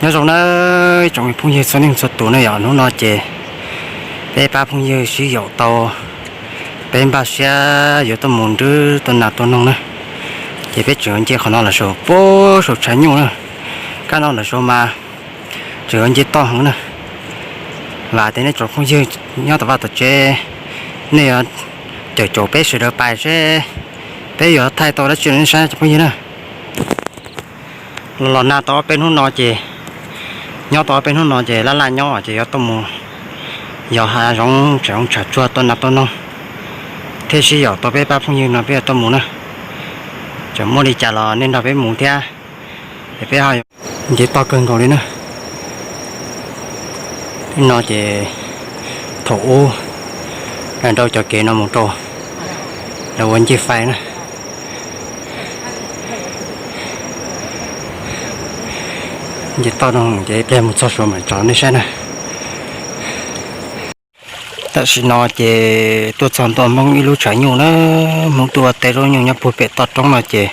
Nyob zoo na, tsoom phooj ywg txhua leej txhua tus na yom, hnub no ces peb pab phooj ywg sib yaum tau, peb npaj siab yuav tuaj mus nrhiav tua nas tua noog na. Ces peb tseem yuav nce qhov no los saum, puag saum tshav nyuj na. Kab no lawm saum mas tseem yuav nce toj heev na. Vam tias nej tsoom phooj ywg nyob tom vaj tom tsev, nej yuav cawm caum peb sawv daws pais seb peb yuav thaij tau dab tsi rau nej saib tsoom phooj ywg na. Los los nag tau ob peb hnub no ces, nyob tau ob peb hnub no ces laj laj nyob ces yuav tuaj mus yos hav zoov tseem zoov tshav tsuag tua nas tua noog, thiaj sib yaum tau peb pab phooj ywg no peb yuav tuaj mus na. Tseem muaj li cas los nej nrog peb mus thiab, es peb ho nce toj kawg nkaus li na. Hnub no ces thaum ub lawv nrau cov kev no mus rau lawv ua ncej fais na. Nce toj no ces ib pliag mus txog saud mam tso nej saib na. Tam sim no ces tuaj txog ntua Hmoob ib lub tshav nyuj na, Hmoob tuaj ua teb zaub nyuj nyob puag pem toj roob no ces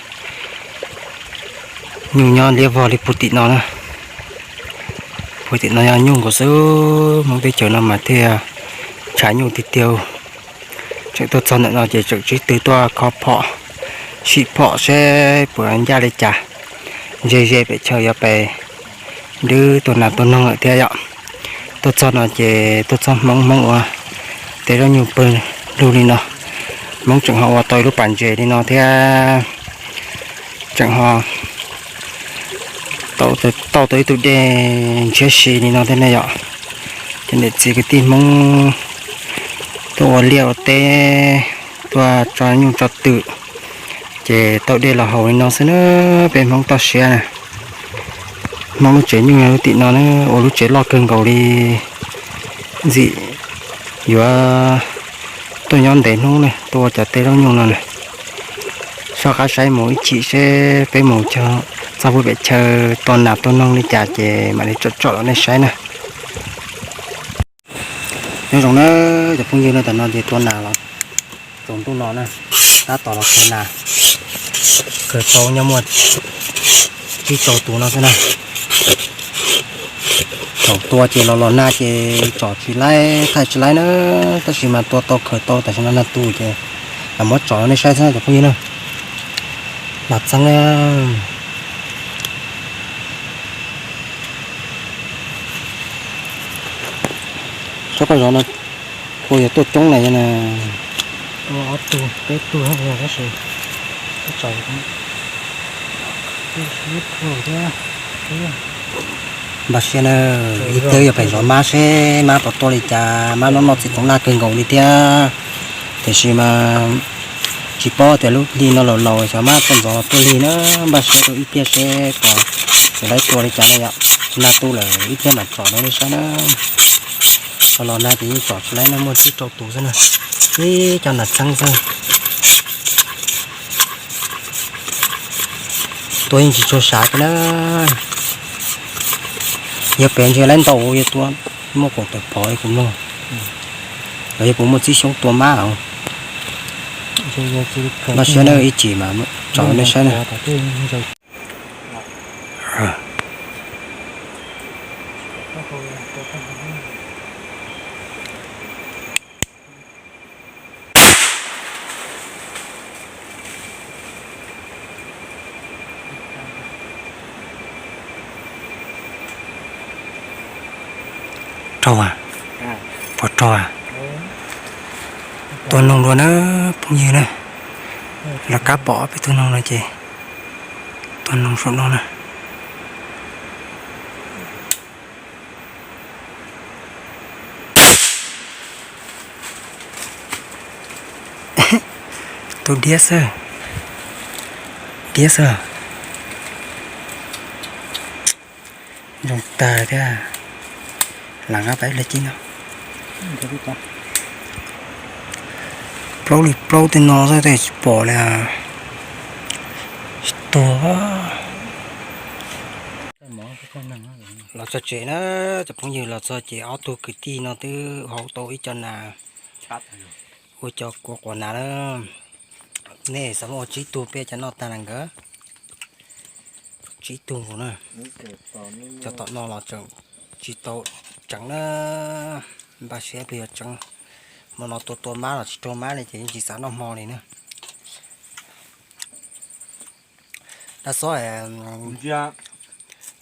nyuj nyob liab vog li puag tim no na. Puag tim no yog nyuj nkaus xwb, Hmoob teb chaws no mas thiaj tshav nyuj tiag tiag. Tseem tuaj txog ntawm no ces tseem sib tw tuaj kho phom, sim phom seb puas ncaj li cas, ze ze pem chaw yuav pais nrhiav tua nas tua noog lawm thiab yom. Tuaj txog no ces tuaj txog Hmoob, Hmoob ua teb zaub nyuj pawg lug li no, Hmoob tseem ho ua tau ib lub pas ntses li no thiab, tseem ho tau tau ib tug dej ntshiab si li no thiab ne yom. Ces niam txiv kwv tij Hmoob tuaj ua liaj ua teb, tuaj tso nyuj tso twm, ces tau dej los haus li no xwb na. Peb Hmoob toj siab na, Hmoob lub tsev nyuj yog lub tim no na, ua lub tsev loj kawg nkaus li, ntxim yuav tuaj nyob ntev hnub na, tuaj ua cov teb zaub nyuj no na. Soj qab saib mus ib chim seb peb mus txog puag pem chaw tua nas tua noog li cas ces mam li tsom tsom rau nej saib na. Nyob zoo na cov phooj ywg na, tam no ces tua nas los tsaus ntuj no na, tab tom los khaws nas, khaws tau nyob muaj tsib rau tus no xwb na. Thaum tua ces los los nag ces tsom tsis laib thaij tsis laib na, tab sis mas tua tau khaws tau tam sim no nag tu ces los muab tsom nej saib xwb cov phooj ywg na. Nas txeeb na. Tsob koj zov no puas yog tuaj coob na yog na? Ob tug peb tug tab sis npaj siab na, ib pliag yuav pais zov mab seb mab puas tuaj li cas, mab no noj txiv toov laj kawg nkaus li thiab. Tiam sis mas tsis paub tias lub hli no laus laus xyov mab tuaj ntxov los tuaj lig na, npaj siab rau ib pliag seb puas yuav laib tua li cas na yom. Nag tu lawm ib pliag mam tsom rau nej saib na. Los los nag ces yeej tsom tsis laib na, muaj tsib rau tus xwb na, ib co nas txeeb xwb. Tua yeej tsis tshua sav kiag na. Yog pem ntshe laib ntau yog tua muaj kaum tawm phov li kuv mloog. Los yog kuv muaj txib xyoob tua mab os. Npaj siab na, ib chim mas tsom nej saib na. Raug a, puas raug a? Tua noog dua na phooj ywg na. Lawv kab pom ob peb tug noog no ces tua noog saum no na. Tus diab xwb, diab xwb. Zoo tag thiab. Lam qab pais ib pliag cib no. Plaub li plaub tej no xwb tej tsis pom li. Tsis tuag. Los txog tsev na, cov phooj ywg, los txog ces ob tug kwv tij no twb hau tau ib co nas ua cov kuav quav nas na. Nej xav muab ua tsib tug peb cov noj tag na nkawd. Tsib tug nkaus na. Cov tom no los tseem tsis tau tseev na. Npaj siab plig yuav tseev. Hmo no tua tua mab los tsis raug mab li ces yeej tsis xav noj hmo li na. Dab xob,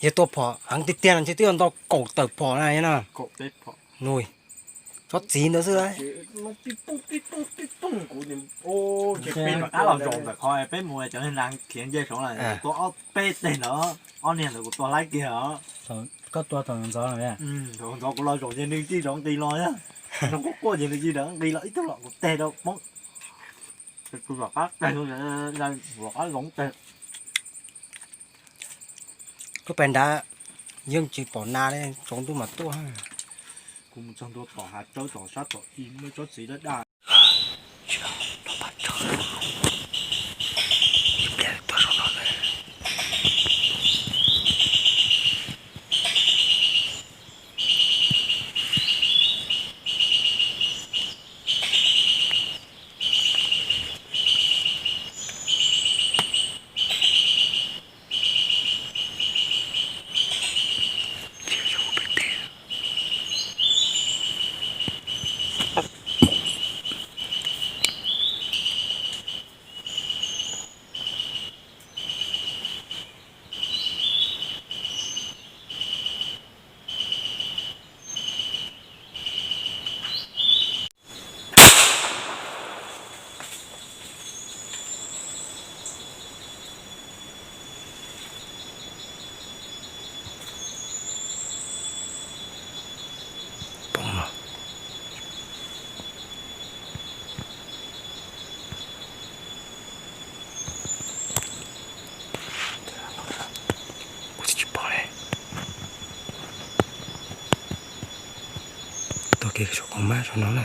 yog tua phom heev tiag tiag no ntshe twb yuav ntau kaum tawm phom na na. Nws tsob txiv ntawd xwb. Peb rov qab los zaum ntawm qhov peb mus cov neeg khiav nce saud na, tua ob peb teg ntawd, ob niag ntawd kuv tua laib kiag os. Koj tua thaum ntxov no, thaum ntxov kuv los zaum ces nws cia li nqis los, zoo quaj quaj ces nws cia li nqis los ib tug los kuv teg rau poob. Kuv rov qab teg, rov qab zoov teg. Lub pem nrad yeej tsis pom nas li, tsaus ntuj mas tuaj. Kuv mus txog ntua tom hav tsawb tom sab tom ib muaj tsob txiv daj daj. Kuv tsis pom li. Tuaj kiag saum qhov mab saum no na.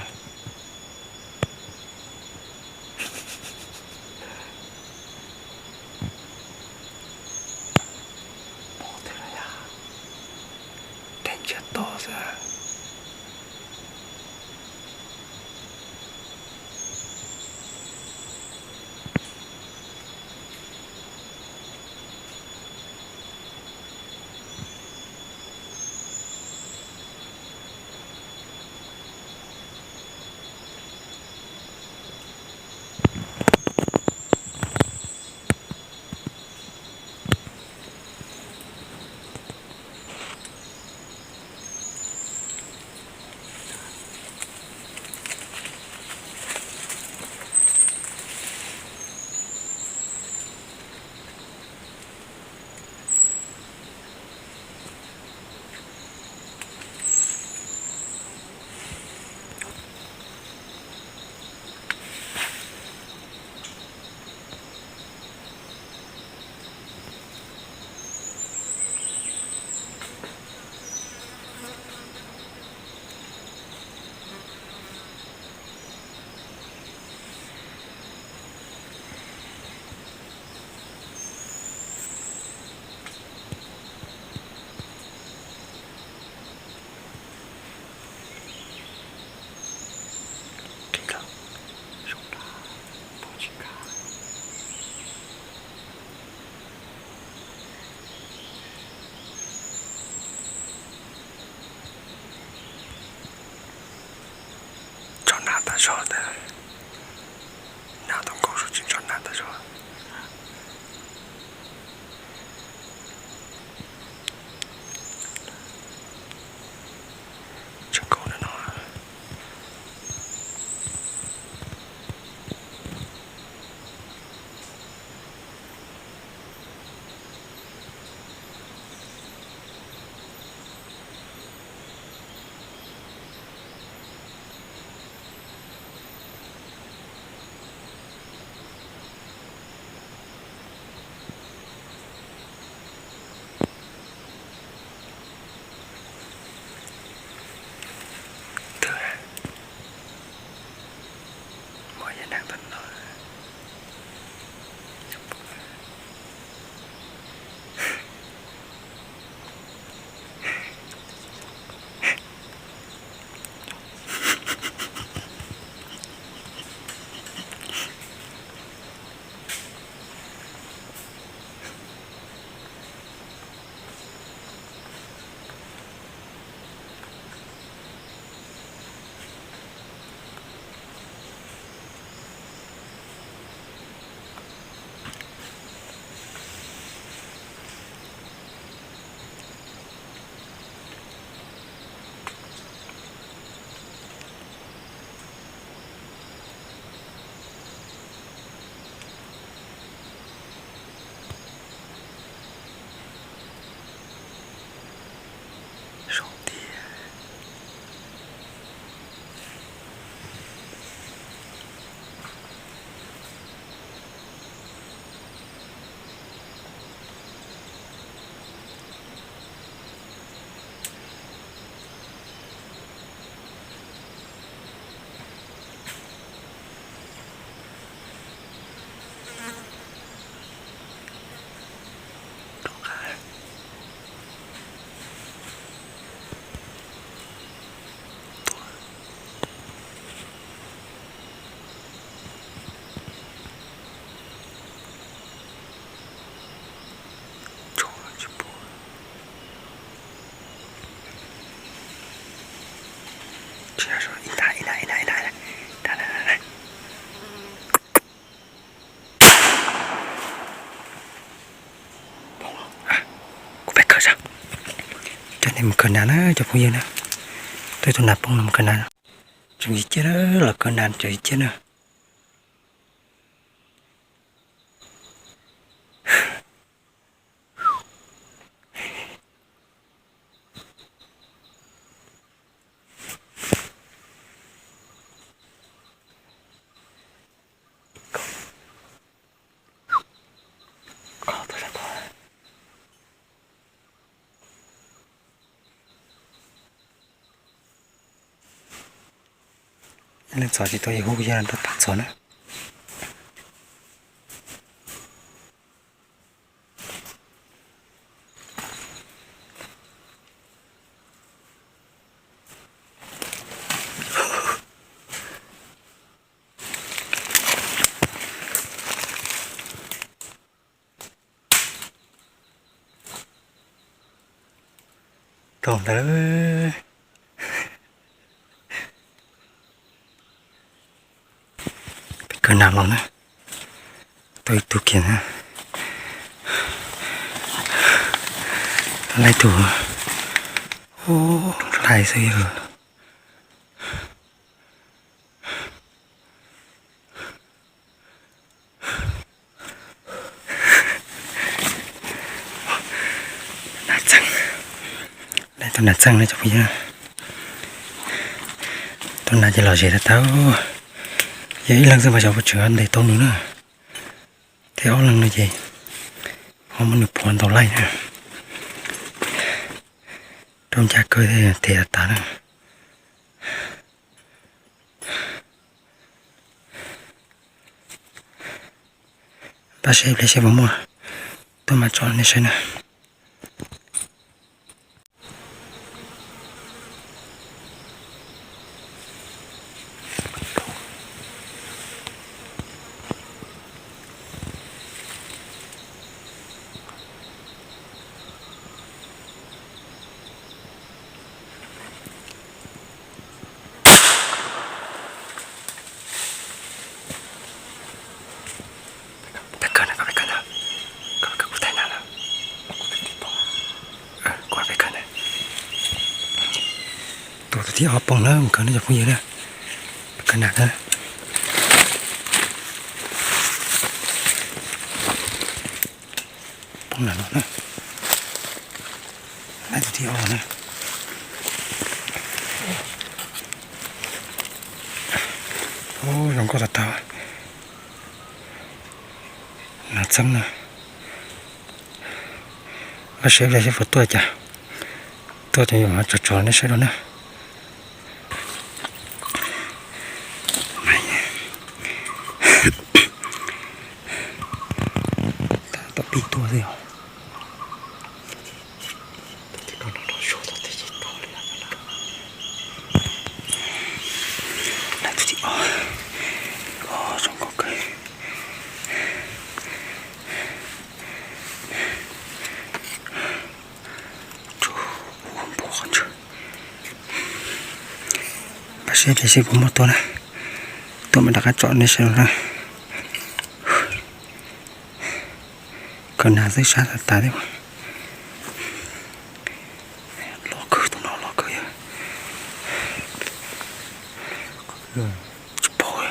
Pom twg lawm yog? Dej ntsiag to xwb. Tso nas tas zog ntag. Nas tau nkaus tsis tso nas tas zog. Tseem nkaus na no. Mus khaws nas na cov phooj ywg na. Twb tus nas poob no mus khaws nas. Tseem yig ciaj na, los khaws nas tseem yig ciaj na. Leej txhom tsis tau yus hu yog rau pab txhom na. Tau ntawd. Peb kawg nas los na. Tau ib tug kiag na. Laib tug. Hlais xwb yog. Tau nas txeeg na cov phooj ywg. Tau nas ces lom zem tag tag. Yog ib leeg xwb mas xyov puas tseem ntes tau nws na. Thiab ob leeg no ces ho muab nws phuav ntaus laij na. Rau ncaj kawg thiab, tes tas tas na. Pab seb ib pliag seb puas muaj, tuaj mam tsom nej saib na. Peb kawg na, koj peb kawg ntag, koj peb kawg kuv thaij na lawm. Kuv peb kawg ntag. Tus tus thib ob poob na, mus kawg na cov phooj ywg na. Peb kawg na. Poob na no na. Laib tus thib ob na. Ub, zoo nkauj tag tag. Nas txeeb na. Pab seb ib pliag seb puas tuaj cas. Tuaj ces yuav tso tso nej saib dua na. Tom pib tuaj xwb os. Nas tus thib ob. Zoo nkauj kawg. Pab seb ib pliag seb puas muaj tuaj na. Tuaj mam rov qab tsom nej saib na. Kawg nas xwb sab tas tas thiab. Loj kawg, tus no loj kawg yog. Tsis paub.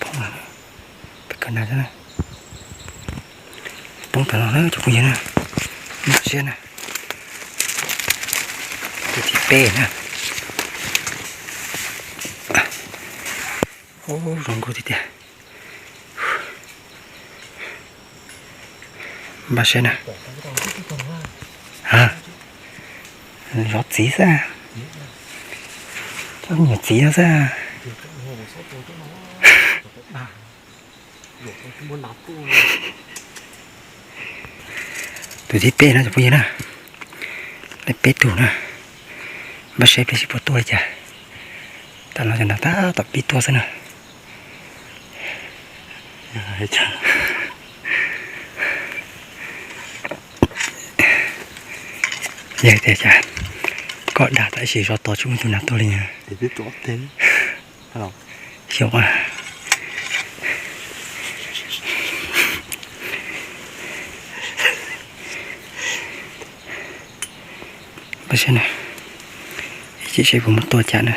Poob, peb kawg nas na. Poob tas no na cov phooj ywg na. Mam siab na. Tus thib peb na. Ub, zoo nkauj tiag tiag. Npaj siab na. Zov txiv xwb. Cov nyuam txiv no xwb. Tus thib peb no cov phooj ywg na. Lawv peb tug na. Npaj seb pliag seb puas tuaj li cas. Tam no cov nram tab tom pib tuaj xwb na. Yog tias cas koj dag tam sis zov tod tsis muaj tus nram tuaj li. Xyov. Npaj seb na, ib chim seb puas muaj tuaj cas na.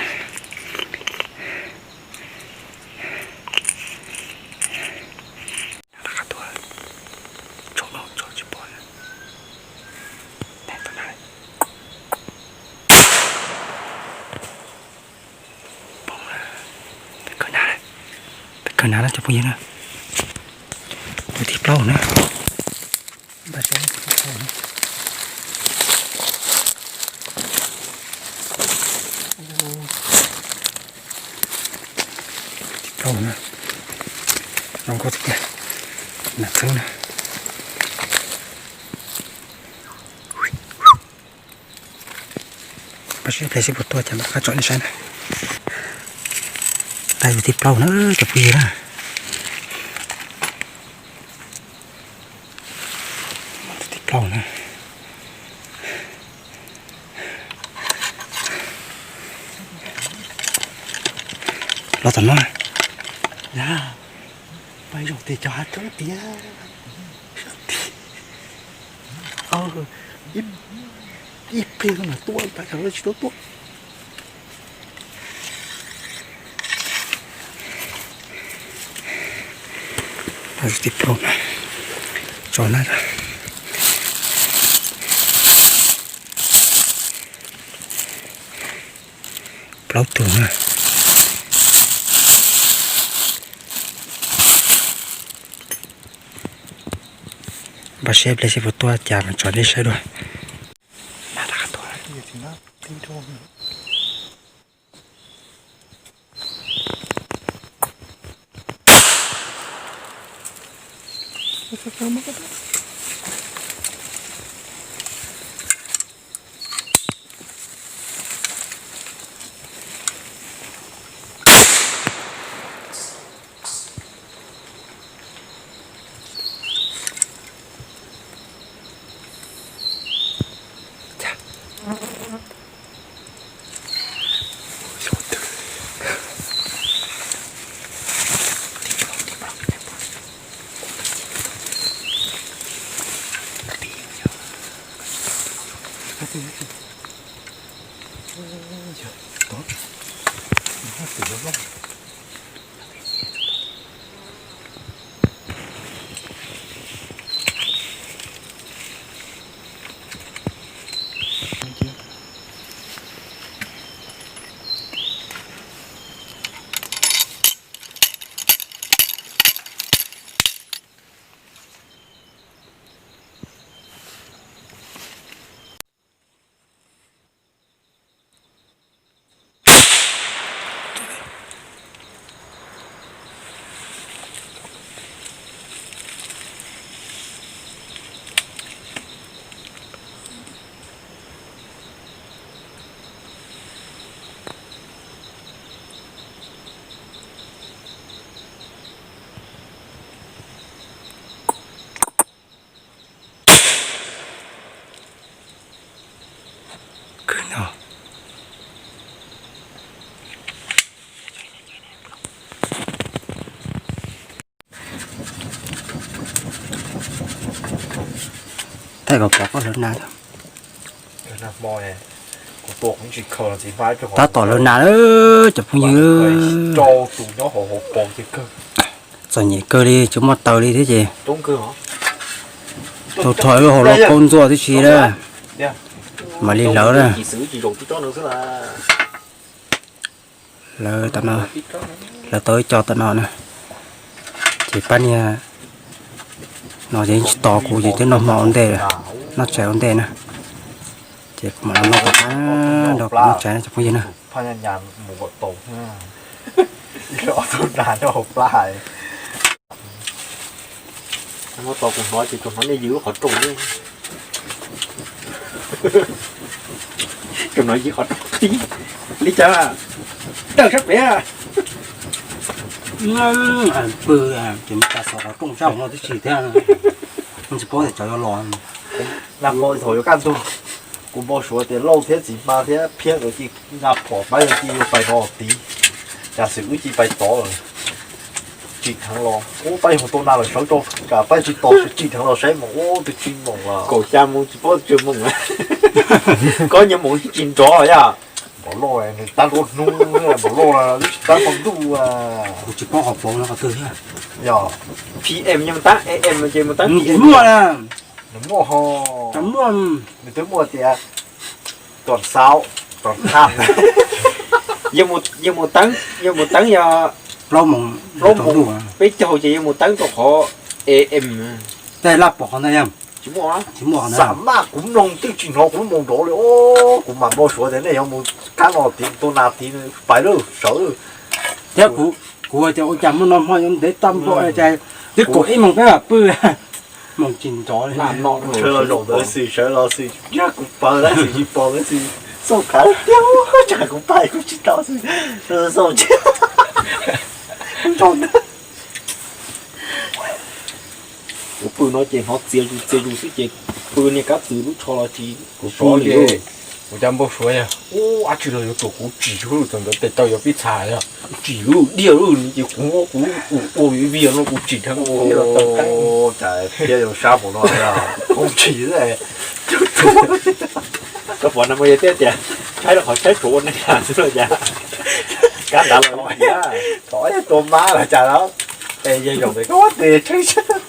Kawg na, kawg na cov phooj ywg na. Tus thib plaub na. Npaj seb tus thib plaub na. Thib plaub na. Zoo nkauj tiag tiag. Nam txeeb na. Npaj seb pliag seb puas tuaj cas mam rov qab tso nej saib na. Tau tus thib plaub na cov phooj ywg na. Tus thib plaub na. Los tom no. Pais zaum tes cov hav roob tiag. Ib pliag no mas tuaj, pais cov tsis tau tuaj. Tib plaub na, tso na. Plaub tug na. Npaj seb pliag seb puas tuaj cas mas tso nej saib dua. Thaij kom pom koj hlawv nas. Tab tom hlawv nas lawm cov phooj ywg. Txom nyem kawg li, tsis muaj taws li thiab ces tau thom lub hauv los kaub ntxuaj tib si lawm. Mam li hlawv na. Lawv tam no, lawv tau ib co tam no na, ces pab niag no ces tsis tos kuv ces twb noj hmo ua ntej, noj tshais ua ntej na. Ces kuv mam li noj tom qab nrog kuv noj tshais na cov phooj ywg na. Tos kuv hnov ces tsuas hnov nej ywg lub qhov rooj, tsuas hnov ywg qhov rooj tib li cas, tawm sab pem. Pw ces mus tas xov qhov rooj sab hauv no tib si thiab, tsis paub tias tsov yuav los. Nag hmo thaum yuav kaj ntug, kuv npau suav tias Lauj thiab txiv hma thiab Phiab nkawd cia li nqa phom pab yawg cia li pais no tid, cas xwm wb cia li pais tod lawm. Tsim dheev los ub pab yawg mus tua nas lawm sawv rau, kam pab tsis tos tsim dheev los saib mus ub twb tsib moos los. Kaum xya moos tsis paub tsawg moos, koj nyias mus tsis nrov yom. Npaum loj nws tab nruab hnub, npaum loj tsis tab qhov ntuj. Kuv tsis paub qhov pauv no qhov twg thiab. Yog P M nws mus tab A M ces mus tab P M. Muaj na. Nws muaj ho, nws twb muaj tias tuam xaub, tuam tham. Yog mus teeb, yog mus teeb yog plaub moos, plaub moos peb caug ces yog mus teeb rau qhov A M. Tej laj pom qhov ntawd yog tsis muaj, tsis muaj. Xam maj kuv mloog twb tsis hnov kuv lub moo nrov li os. Kuv mam npau suav tias nej yuav mus kab no tid tua nas tid, pais lawm sawv. Thiab kuv, kuv hais tias ua cas muaj no hmo yuav ntev tag npaum li cas, twb kaum ib moos peb mam pw, moos tsis nrov li. Sawv los zaum ntawd xwb, sawv los xwb, yog kuv paws lawm xwb, tsis paws lawm xwb, xauj khav tiag, tsam kuv pais kuv tsis tau xwb, xauj ntawd. Kuv pw no ces hnov txias zus txias zus xwb ces pw niag kab txwv lub tsho los tsis kuv pw li. Kuv cov npau suav yog ub, ab tsi los yuav tuam kuv tsim tsis hwb, thaum ntawd tes taw yuav pib txhais, tsim lub diaj lub ces kuv muab kuv ua vij vij no kuv tsim dheev ua los tau. Cas thiab yuav sab mus no, kuv tsim xwb. Koj pom no mas yog tias tshaib los qhov tshaib tsuas ua neeg xwb los cas. Kab nrad los thov tua mab los cas los, es yog zaum ntawd koj tes tshaib sab.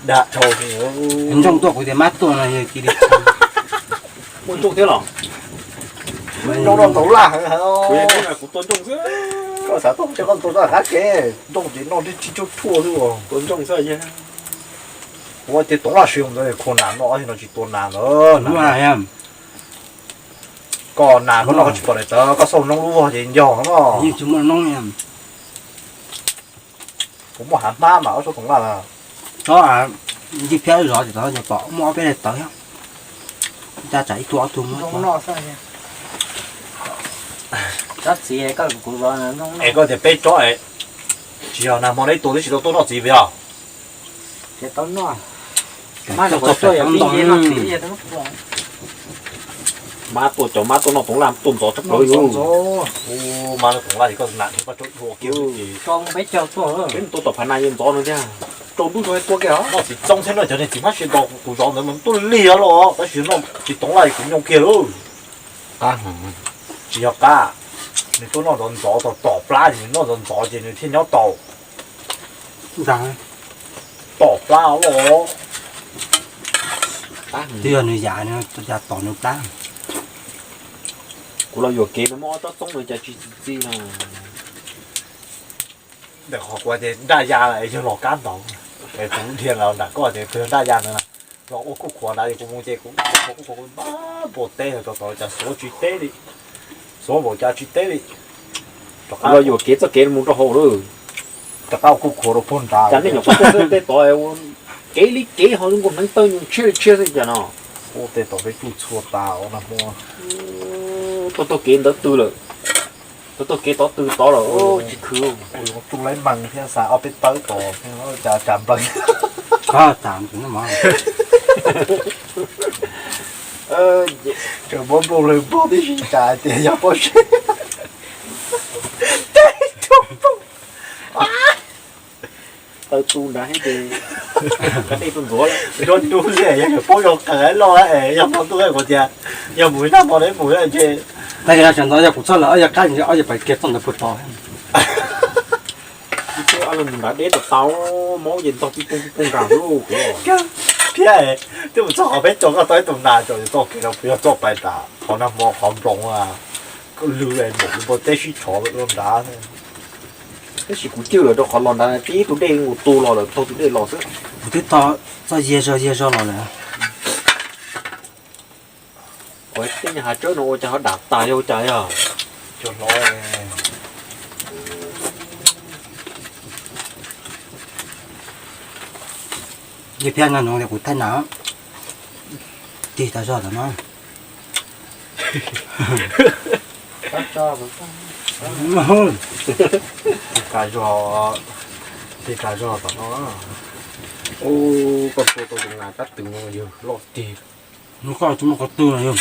Dag dhau. Ntsooj tuaj kuv tias mab tuaj no yog cia li. Muaj ntsooj thiab los? Ntsooj no Toov Laj heev heev. Kuv tua ntsooj xwb. Koj xav tuaj coj koj tua rau qab kev, ntsooj ces noj tib tsis tsuj thuaj xwb. Tua ntsooj xwb. Kuv tias Toov Laj siv ntawd khua nas noj no tsis tua nas ntawd. Koj nas koj noj koj tsis pom daim tawv, koj xauj noob lub vog ces yog no. Kuv muaj hav hmab mas ob tsob Toov Laj. Tsob ncig phiab zov ces tod pom muaj ob peb daim tawv thiab. Ncaj tsam ib tug ob tug muab. Es koj tias peb tsob, tsis yog nag hmo neb tua twb tsis tau tuaj noj txiv puas yog? Mab tuaj, cov mab tuaj noj Toov Laj tuaj ntxov tshaj plaws li. Mab noj Toov Laj es koj nam thiab koj tsob dua kiag. Peb mus tua tom Phav Nas yeej ntxov no thiab. Rau ntuj rau tua kiag noj txiv txoob thiab no, cov niag txiv hmab sia nto kuv zov ntawd mas tuaj lig los tab sis noj txiv Toov Laj kuv nyoo kiag lauj. Tsis yog qab, nws tuaj noj ntxov ntxov tom tom plab ces nws noj ntxov ntxov ces nws thiaj nyob tau. Tom plab los. Twb yog nws yam, yam tom nws plab. Kuv los yuam kev no muab ob tsob txoob no cas tsis txi txiv no. Ntawm qhov kuv tias nraj ya es yog los kab ntaud, es kuv dhia los nram koj tias yog nraj ya ntawd, los ua kuj khuav nrad es kuv mus ces kuv kuj khuav kuv npau teb los rau tod cas xuav tsis teb li, xuav npaum cas tsis teb li. Los yuam kev txoj kev mus rau hauv lawm. Rov qab ua kuj khuav rau puag nrad. Cas nej nyuam qhuav tuaj tej tod kev li kev ho zoo nkauj hneev taw nyuj tshiab li tshiab xwb cas no. Ua tej tod peb tsuj txhua tas ua nag hmo. Tuaj taug kev ntawd tw lawm. Tuaj taug kev tod tw tod lawm tsis khwv. Tsuj laib mees thiab xav ob peb tawb tod thiab cas cas nplees. Tseem muab nplooj lawg npog tib si cas tias yog pob zeb. Taw tu nrad ces nrov nrub xwb yog paub zoo qees loj es yog hmo ntuj kuv tias yog mus nag hmo neb mus ces. Tag kis no sawv ntxov yog kuv txog lawm ob yog qab ob yog pais kiag txoj ntawd puag tod. Mus nrad deb tau tau, maub ces ntog pib poog pib poog nrad lub. Thiab twb mus txog qhov peb tso koj tau ib tug nas tso txoj kev no puas yog txoj pais nram qhov nag hmo qhov nploos a? Lwg npaum li npua teb sib tshov los nrad. Tab sis kuv cwj lawm rau qhov los nrad tib tug dej nkaus tu los lawm, taug tus dej los xwb. Kuv twb tau txoj yag zog yag zog los lawm. Ua tej nyuag hav tsawb no ua cas ho dam tas yog ua cas yog? Yog phiab no no kuv thaij na. Tig tas zog tom no. Tig tas zog, tig tas zog tom no. Ub, koj tua tau tus nas tab twg no yog loj tiag. Koj tsis muaj qhov twg no yog.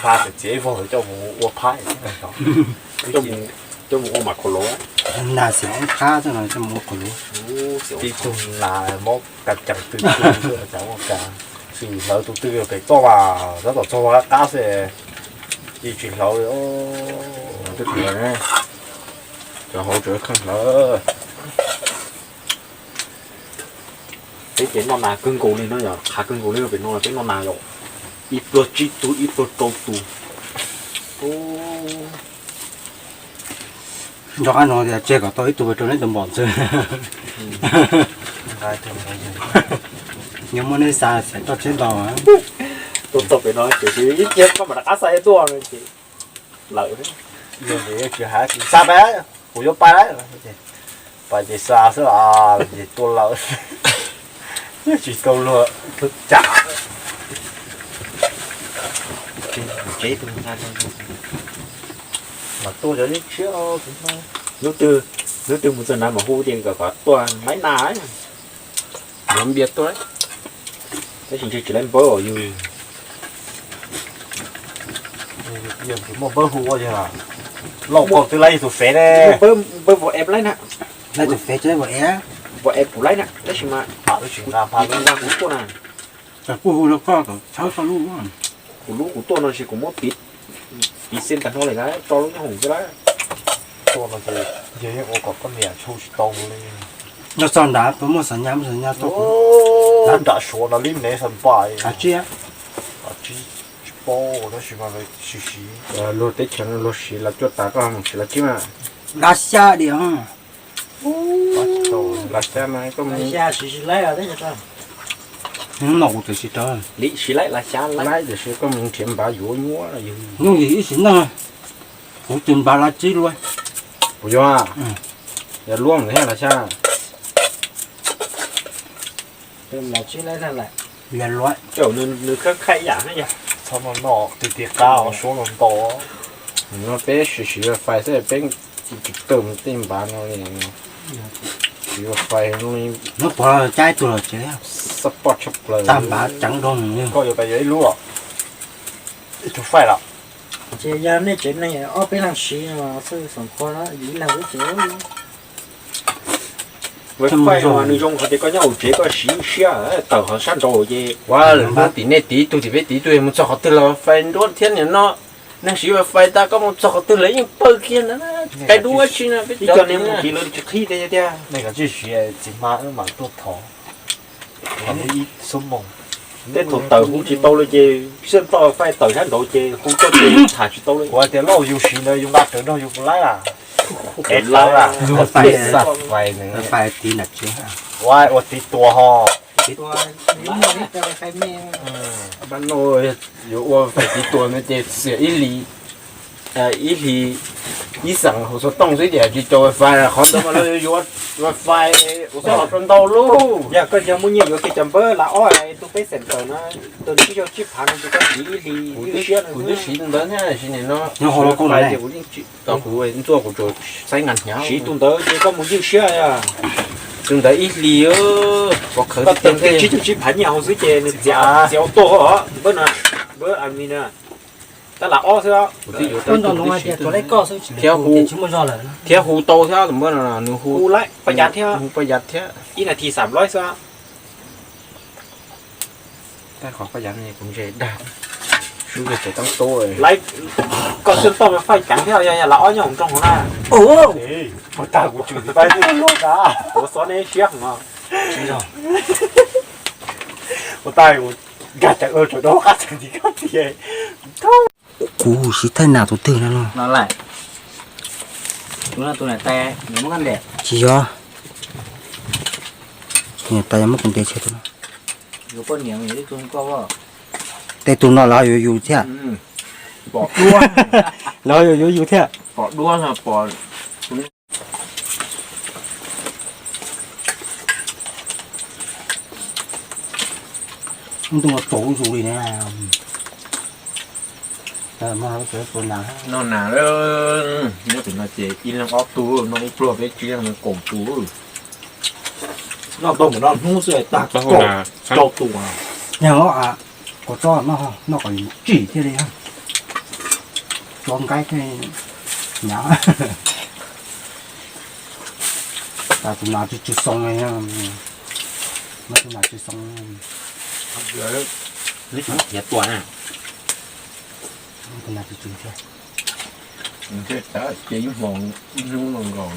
Phab txiav ib vog coj mus ua phab, coj mus ua mas khau lov. Nas xim qab xwb no coj mus ua khau lov. Ib tug nas mob ka cees twg twg xwb cas ua cas. Tsis hlawv tus twg pem toj mas tab tom txog qab qab xwb. Tsis tsis hlawv li. Twb hlawv, cov hauv tseem kheej hlawv. Peb ces noj nas kawg nkaus li no yog qhav kawg nkaus li pem no peb noj nas yom. Ib pluag tsib tug ib pluag rau tus. Nco qab no tias tseg kom tau ib tug rau neb tus npom ntxwg. Yog muaj neb xa xav toj tsheb ntau. Tuaj txog pem no ces ib pliag koj mam rov qab xa tuaj no ces lawm. Tsis xa pab, kuv yuav pab lawm. Pab ces xa xwb los ces tuaj lawm. Tsis tau luag tsam. Mas tuaj cov tshiab. Hnub twg mus txog nrad mas hu tias kom tuaj maib nas. Yuav npias tuaj. Tab sis ntshe tsis laib npawb os yus. Yog tsis muaj npawb hu ua yog lauj kaub twb laib yus tus fev ne. Npawb vauv ev laib na. Laib tus fev tsis laib vauv ev. Vauv ev kuv laib na tab sis mas kuv nqa kuv tuaj na. Kuj hu rau koj kom tshawb koj lub. Kuv lub kuv tuaj no ces kuv muab piv, piv xij tag nrho li na, tso lub nyob hoom xwb lawm. Tuaj no ces yog yeej ua kom koj niam tshau tsis tau li. Nyob txog nrad puas muaj xam nyas, muaj xam nyas tuaj kuv. Nram Suav no li ne xam npais. Kav tsij, kav tsij tsis paub tab sis mas siv siv. Luag teb chaws no luag siv los cuaj tas koj mus siv los tsib mas. Dab xyab diam. Los xyab mas koj mus. Hnub no kuv twb siv rau. Siv laib los xyab laib tiam sis koj mus nrhiav npav yuav nyuaj. Yooj yim ib sim neej kuv twb npav los tsib luaj. Kuv yuav, yog luaj mus thiab los xyab. Los tsib laib na lawm. Yog luaj. Nws khab khaij yam na yog. Txhob noj noj ti ti qab os, suab los ntaus. No peb siv siv fais xwb peb tsis tawm mus tej npav no li. Siv fais no li. Hnub puav caib tus los tsev. Xab poj tshaj plaws. Tag npav ceev nrooj li. Koj yuav pais yuav ib lub, ib tug fais los. Ces yog nej tsev neeg ob peb leeg siv xwb, xoom qhua yim leeg xwb ces. Fais mas nws zoo qhov tias koj nyob hauv tsev koj siv siab tawm qhov sab nraud ces. Ua lwm hnub tim nej tiv tug tim peb tiv tug mus txog qhov twg los fais nruab thiab nim no. Neeg siv fais tas koj mus txog qhov twg lawv yeej pawg kiag ntawd. Cais dub ua tsi no peb cov niag mus tiv lawv tsis qhib tiag tiag. Nej kav tsij siv txiv hma mam tuaj thov. Tej thaum tawm hu tsis tau li ces siab ntoj fais tawm sab nraud ces hu tuaj ces tham tsis tau li. Kuv hais tias lauj yus siv ntawd yus nqa rawv nrog yus puas laib a? Es lawv a, fais tiv nram tsev. Ua tiv tuas ho. Yuav ua fais tiv tuas no ces xiam ib hlis, ib hlis ib xeem hauv xov tooj xwb ces tsis tau wifi, qhov ntawd mas lawv yuav wifi ua txoj los rau ntau lub. Yog koj yog muaj nyiaj yuav kiag cov npawb lav ob tus peb xeem tawm no, tus tsib caug tsib phav no ces koj siv ib hlis ywj siab. Kuv twb siv tus ntawd thiab, siv nim no, kuv ntxuaj kuv tsuas saib nqa hnyav. Siv tus ntawd ces koj mus ywj siab. Tus ntawd ib hlis, koj khawv tsib caug tsib phav nyiaj hauv xwb ces nws txiav, txiav auto os, npawb no, npawb a mi na. Tab lam ob xwb. Thiab hu tau thiab tus npawb no nws hu laib paj yav thiab, hu paj yav thiab. Ib nas this xam loib xwb. Tab qhov paj yav no kuv ntse dag, sub yog tseem teeb tub. Koj xwb toj mas faij ceev thiab, yog lam ob nyob hauv nroog hauv na. Ua tag kuv tsis faij lub na. Kuv xov nej siab heev os. Ua tag kuv nkag ceev ua tsaum rau qab tseem tiv kab tiag. Kuv tsis thaij nas tus twg no los. Tsis yog, niam tais muab kuv ntes tseg tus no. Tej tus no lawv ho yuav yus thiab. Lawv ho yuav yuav yus thiab. Ub, ntuj no tsaus zuj zus li na. Noj nas, nyob pem no ces ib leeg ob tug, noj ib pluag peb tsis leej kaum tus. Noj tau mus noj hnub xwb tag kaum tus. Yog, kuv tso noj, noj kom tsim thiaj li, tso nqaij thiaj li hnyav. Tas tus nas tsw tsw xoo li, tus nas tsw xoo. Lub xyoo khiav tuaj na. Tus nas tsw tsw thiab. Ces ib hmo ib hnub no nkaus.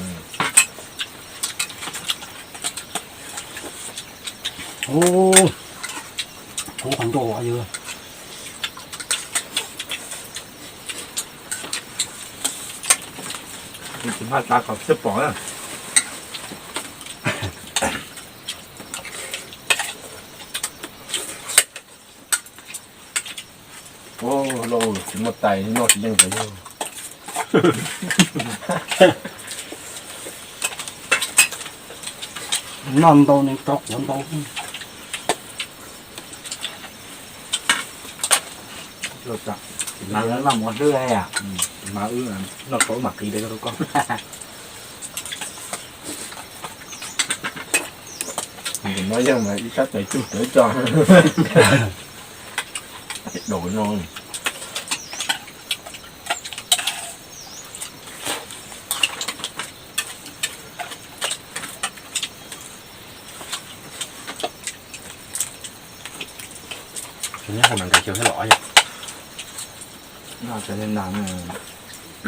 Ub, kub qhov ncauj yog. Tsis maj tsa kom sib pom na. Ua lauj, tsis muaj tais noj tsis yeej ntawd. Noj ntau ne, rau quav ntau. Noj mov hlwb, mas wb noj tau mam qiv rau koj. Tus no yeej mas ib sab tes tsuj tawv coj. Daus no. Nyob hauv mas nkag xyaw thiab los yom.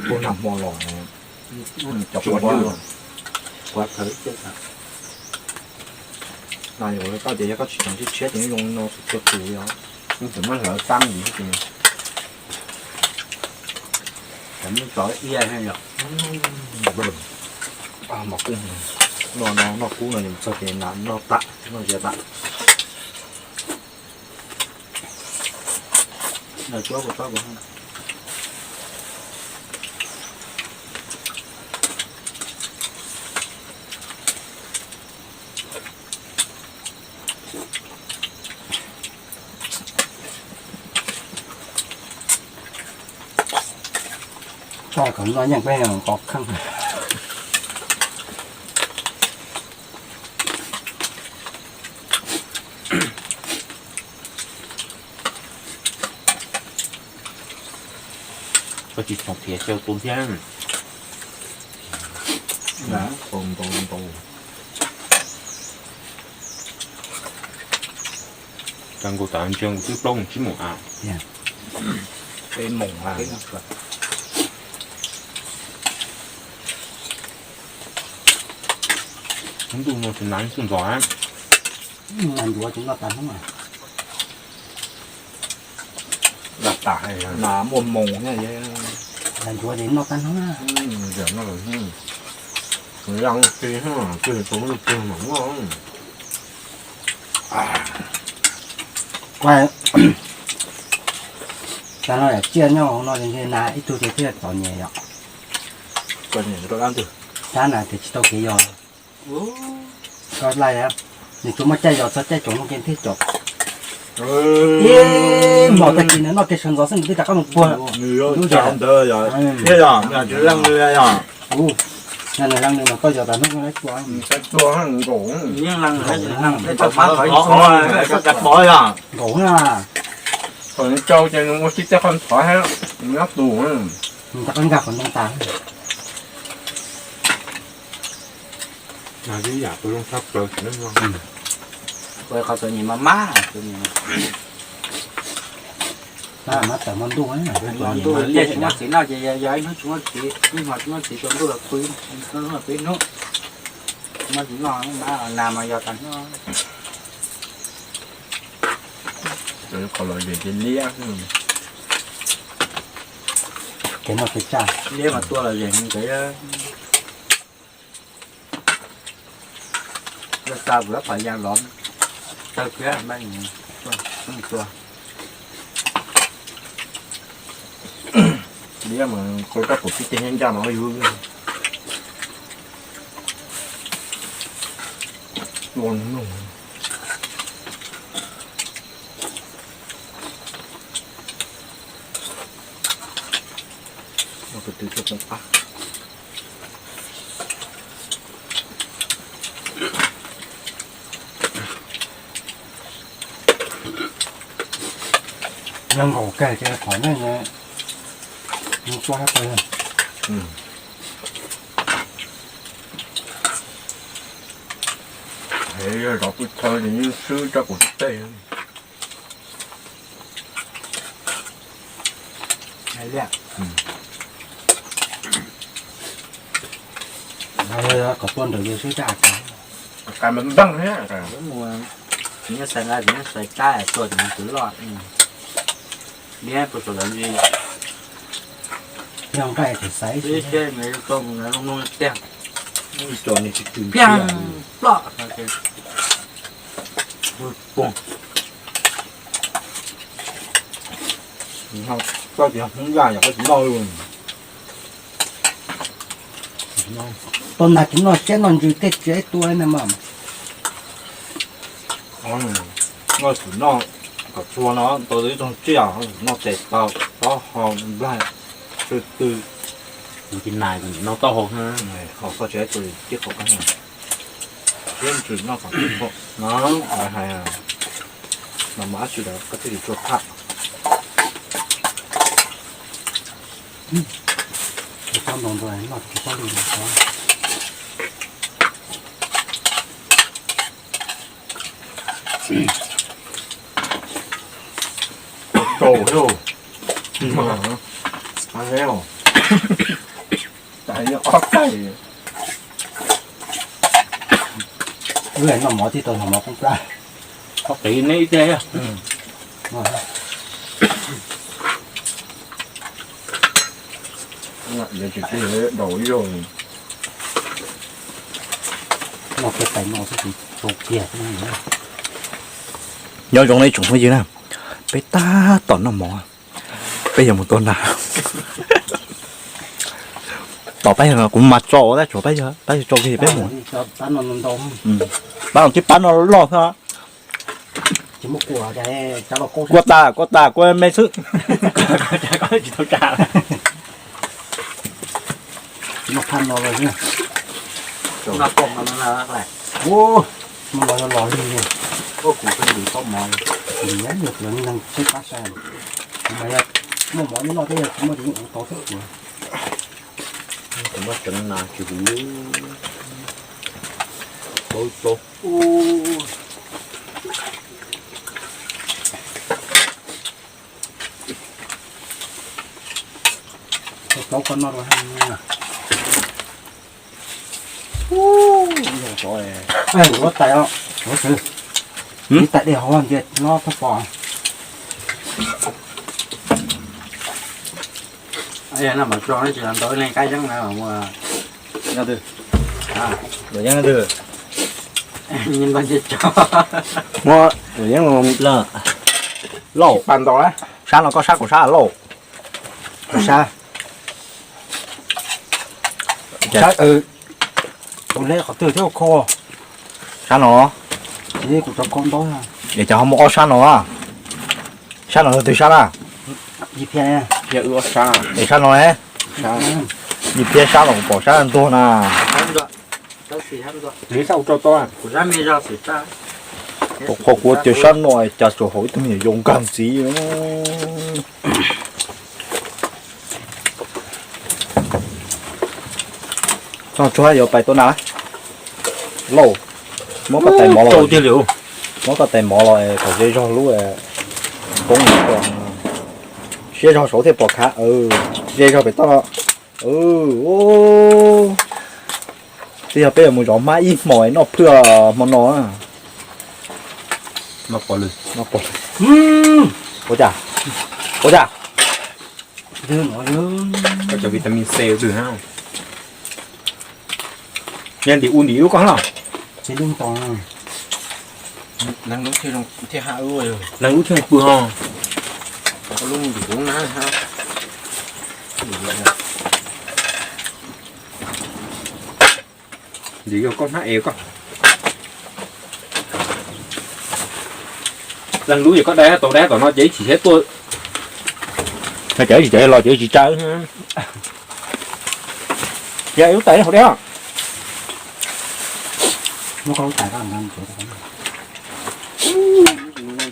Kuv nag hmo los, cov quav, quav thawv. Koj tias yog koj tsis tseem tshiab ces zoo no txhua tus li os. Tseem muab hlawv txab ntxiv. Muab tso iab yom. Noj no noj kub no txog ces noj tas, noj zias tas. Tso kom noj yeej peb qos kheej. Koj tsis txhob khiav xyaw tu thiab. Ntau ntau. Cas nkaus tas ntsia nkaus twb plaub moos tsib moos a. Hnub ntuj no tsis nas ib tug ntxos. Nas ncuav ces noj tag hnub. Nas muaj moos, nas ncuav ces noj tag hnub. Tag no tsiaj nyob hauv no ces nas ib tug ces thiaj txom nyem yom. Tab nas ces tsis tau kev yos. Koj laij, nws tsuas muaj caij yos txog caij caum no ces thiaj caum. Ib hmos tag kis nws noj kev sawv ntxov xwb nws twb rov qab mus puag. Nws leej nws mas koj yos tas hnub koj laib tua. Nkaum na. Thaum nws cau ces nws ua tib tej qhov ntxhov thiab nws nyob tus. Nws rov qab nkag qhov ntoo tas. Qhov txom nyem mas mab, mab tawm hmo ntuj, tsis muaj txiv noj ces yog ib hnub tsis muaj txiv, ib hmos tsis muaj txiv tsaus ntuj los pw, tsaus ntuj los pw ib hnub. Muaj txiv noj mab nas mas yog tas hnub. Qhov los zem ces liab. Kev no kev tsaj. Liab mas tua los zeeg nkawd. Yog xa vwm phom yas lov tawg kiag, tua. Liab mas koj rab qus tib teg ncaj ncaj mas yus tua nug. Tus twg tuaj poob qab. Yog nkaus kawg ces qhov nej mus tua hab pawg. Yog zov pw thaw ces yeej swb rab qus tej. Kom tuaj ntawm yus swb rab qus. Qas npab npab thiab. Tsis nyob xais nqa, tsis nyob xais kab tuaj ces nws twv loj. Liab puas tau lawv li. Yog nqaij tsis xaiv, tsis xaiv, nws zoo zoo tiag. Tso nws tsis tws piag ploj. Koj tsis Hmoob Yaj yog koj tsis noj li. Tau nag tsis noj siab noj ntsws tej tsiav ib tug na mas. Noj tsis noj kom txhua no tau ib tug tsiaj, noj tes taw, taub hau, nplaig, xwb tw. Noj tsis nag noj taub hau, koj tsis ib tug tib qhov koj noj. Siab ntsws noj kom txhua no, hais mas mas dab tsi los koj thiaj li txhua phaj. Tsis txhob ntaus ntaus noj tsis txhob li ntawd. Tau thiab. Mas, mas, tas ob taig. Wb noj mov tib tau noj mov poob plab. Qhov qis neb ib teg. Noj kiag tais no xwb ces tau kiag. Nyob zoo nej tsoom phooj ywg na, peb tab tom noj mov, peb yuav mus tua nas. Tom peb yog kuv mas tso ua tab tsuav peb yog, peb yog tso kiag peb mus. Pab no twb pab no loj xwb. Kua tas, kua tas, kua me xwb. Ua, no los los li li. Kuv kuj ntim tau mov, ntim nyab nyuag kuv neeg tsheb pab sai. Kuv mas yog muaj mov noj thiab yog tsis muaj ces yeej ua tau xwb kuv. Kuv muab tseev nas tsis huv. Tau tau. Plaub koj noj rau hab. Ua tais os, ua xwb. Ib tais dej hauv ntiag no thaj pom. Noj mov tso tsis tau ntau leej kab yeeb na. Yog twg? Luam yeeb twg? Muab luam yeeb lauj. Sab no koj sab kuv sab lauj. Sab. Kuv le qhov twg thiab kho. Sab no. Kuv cov kho ntau. Es cov ho muaj ob sab no. Sab no twg sab na? Es sab no ne? Yim phiab sab no kuv pom sab ntuag na. Qhov kuv tias sab no cas tsuas haum ib tug me nyuam yaus nkag ntxiv. Tsuag yuav pais tua nas lauj. Muab koj tais mov los, muab koj tais mov los kom ze zog lub koob. Siab zog saud thiaj pom khav. Ze zog pem toj no. Twb yog peb yuav mus zov hmab ib hmos noj phwj hmo no. Ua cas? Ua cas? Koj cov vitamin C twg na? Yog ntim u ntim lub koj los. Leej lub thiaj pw ho. Ntim yog koj hnab es koj. Leej lub yog koj dai tau dab tom no ces ib chim thiab tuaj. Cov ib chim cov los cov tsis tsa. Yog ib lub tais hauv dab. Npawg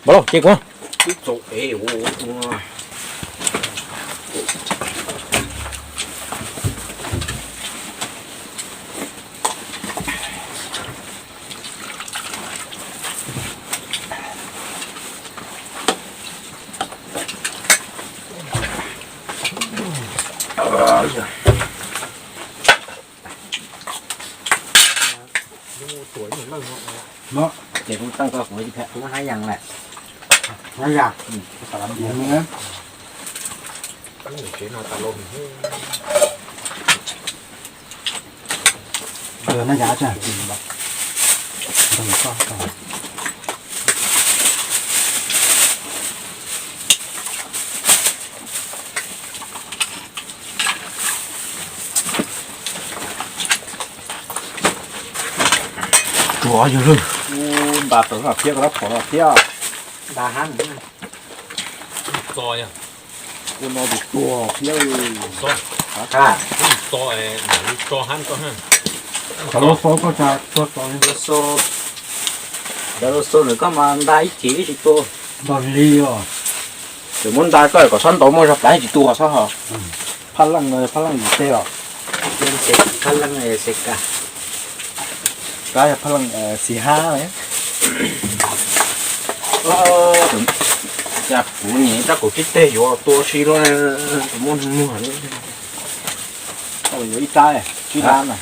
lauj, ces kuv. Ces kuv tau koj kuv kuv hnab yas lawm. Tsuav yog lwm. Nta tawv no thiab, koj rab phom no thiab. Nta hab. Txo yog. Ua no tus tuag thiab. Txo, txo hab tso. Cov lub xo koj tsa tuag txo. Cov lub xo ntawm koj mas nta ib chim ib tsis tuag. Nta li os. Tseem muab nta koj kom xob ntau muaj zog plav tsis tuag xob ho. Phaj leej, phaj leej yim tej os. Phaj leej, kab yog phaj leej xis hab. Cas kuv nyiam rab kaum tsib teg yuav tua si luaj, muaj muag li. Yuav ib rab tsib lab na.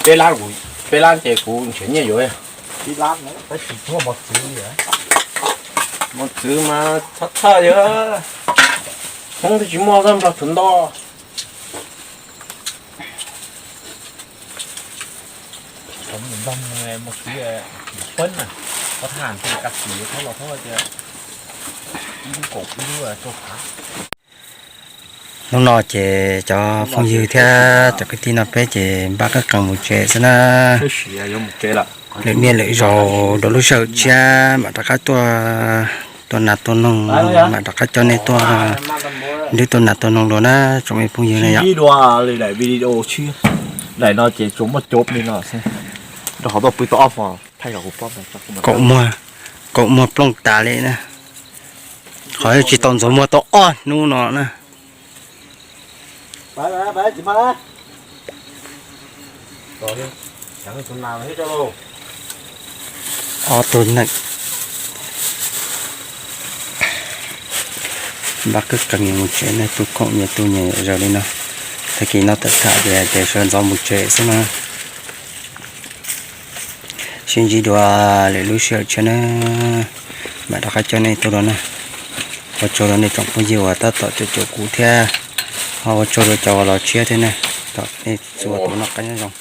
Peb lab, peb lab ces kuv nrhiav nyiaj yuav. Tsib lab na, tab sis tsis muaj mos txwv li. Mos txwv mas txhob txhawj yog, Hmoob twb tsis muaj zaj nplog txwv nto. Mus npog mus, mus txiv peb na, koj thaj tis ka txiv thaub los thaub tias ib lub kaum ib lub rau phav. Hnub no ces cov phooj ywg thiab cov kwv tij no peb ces npaj qab qees mus tsev xwb na. Lwm niaj lwm zaus rau lub sij hawm tshiab mam rov qab tuaj, tuaj nas tuaj noog, mam rov qab coj nej tuaj nrhiav tuaj nas tuaj noog dua na tsoom me phooj ywg na yom. Daim no ces tsuas muaj cov li no xwb, rau qhov tuaj pw tau ob hmo. Kaum muag, kaum muag plooj tas li na. Qhov tsis tau ntxuav muag tau ob hnub no na. Ob tug neeg npaj qab qees mus tsev ne, tu khoom nyias tu nyias zaws li no. Tag kis no tawm tham ces hais tias sawv ntxov mus tsev xwb na. Sib ntsib dua lwm lub sij hawm tshiab na, mam rov qab coj nej tuaj dua na. Ua tsaug rau nej tsoom phooj ywg uas tab tom caum caum kuv thiab, ho ua tsaug rau cov uas los tshiab thiab na. Thov nej txhua tus noj qab nyob zoo.